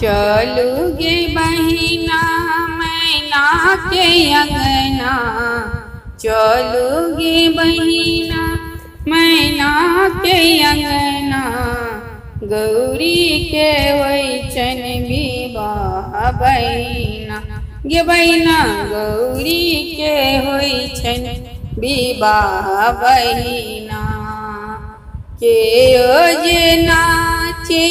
चलू गे बहिना मैना के अंगना, चलू गे बहिना मैना के अंगना, गौरी के होइ छनि विवाह बहिना, गे बहिना गौरी के होइ छनि विवाह बहिना। के ओ जे नाचे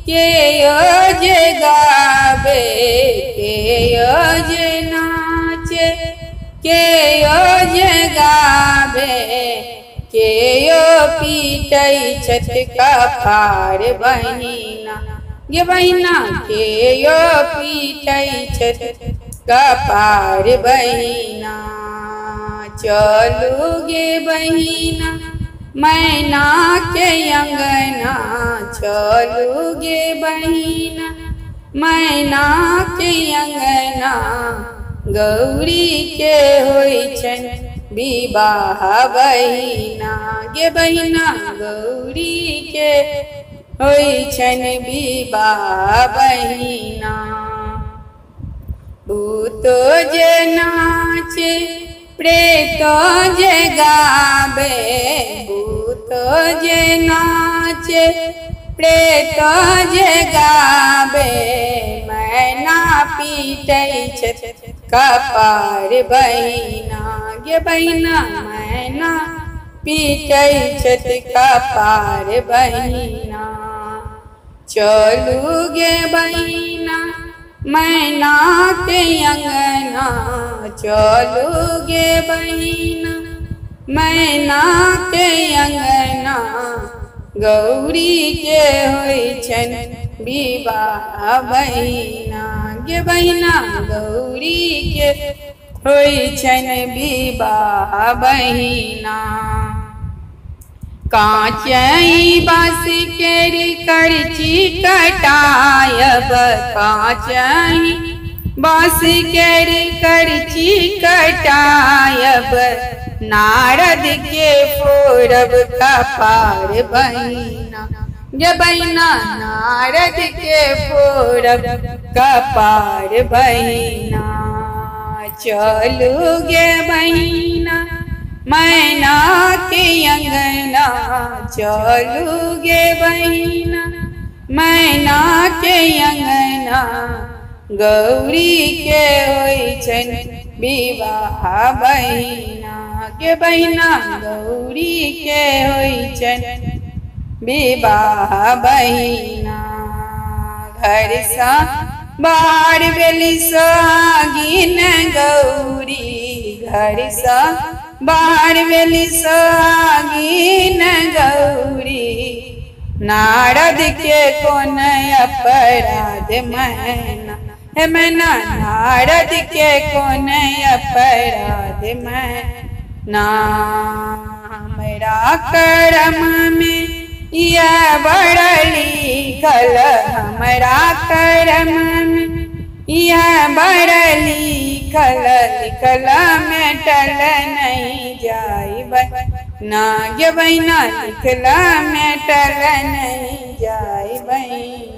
के ओ जे गावे, के ओ जे नाचे के ओ जे गावे, के ओ पीटै छथि कपार बहिना, गे बहिना के ओ पीटै छथि कपार बहिना। चलू गे बहिना मैना के अंगना, चलू गे बहिना मैना के अंगना, गौरी के होइ छनि विवाह बहिना, गे बहिना गौरी के होइ छनि विवाह बहिना। भूत जे नाचे प्रेत जे गावे, भूत जे नाचे प्रेत जे गावे, मैना पीटै छथि कपार बहिना, गे बहिना मैना पीटै छथि कपार बहिना। चलू गे बहिना मैना के अंगना, चलू गे बहिना मैना के अंगना, गौरी के होइ छनि विवाह बहिना, गे बहिना गौरी के होइ छनि विवाह बहिना। काँचई बाँस केर करची कटायब, काँचई बाँस केर करची कटायब, नारद के फोड़ब कपार बहिना, गे बहिना नारद के फोड़ब कपार बहिना। चलू गे बहिना मैना के अंगना, चलू गे बहिना मैना के अंगना, गौरी के होइ छनि विवाह बहिना, गे बहिना गौरी के होइ छनि विवाह बहिना। घर सँ बाहर भेली सोहागिन गौरी, घर सँ बाहर भेली सोहागिन गौरी, नारद के कोन अपराध मैना, हे मैना नारद के कोन अपराध मैना। हमरा करम में यह बड़ लिखल, हमरा करम में यह बड़ लिखल, लिखल मेटल नहीं जाई बहिना, गे बहिना लिखल मेटल नहीं जाई बहिना।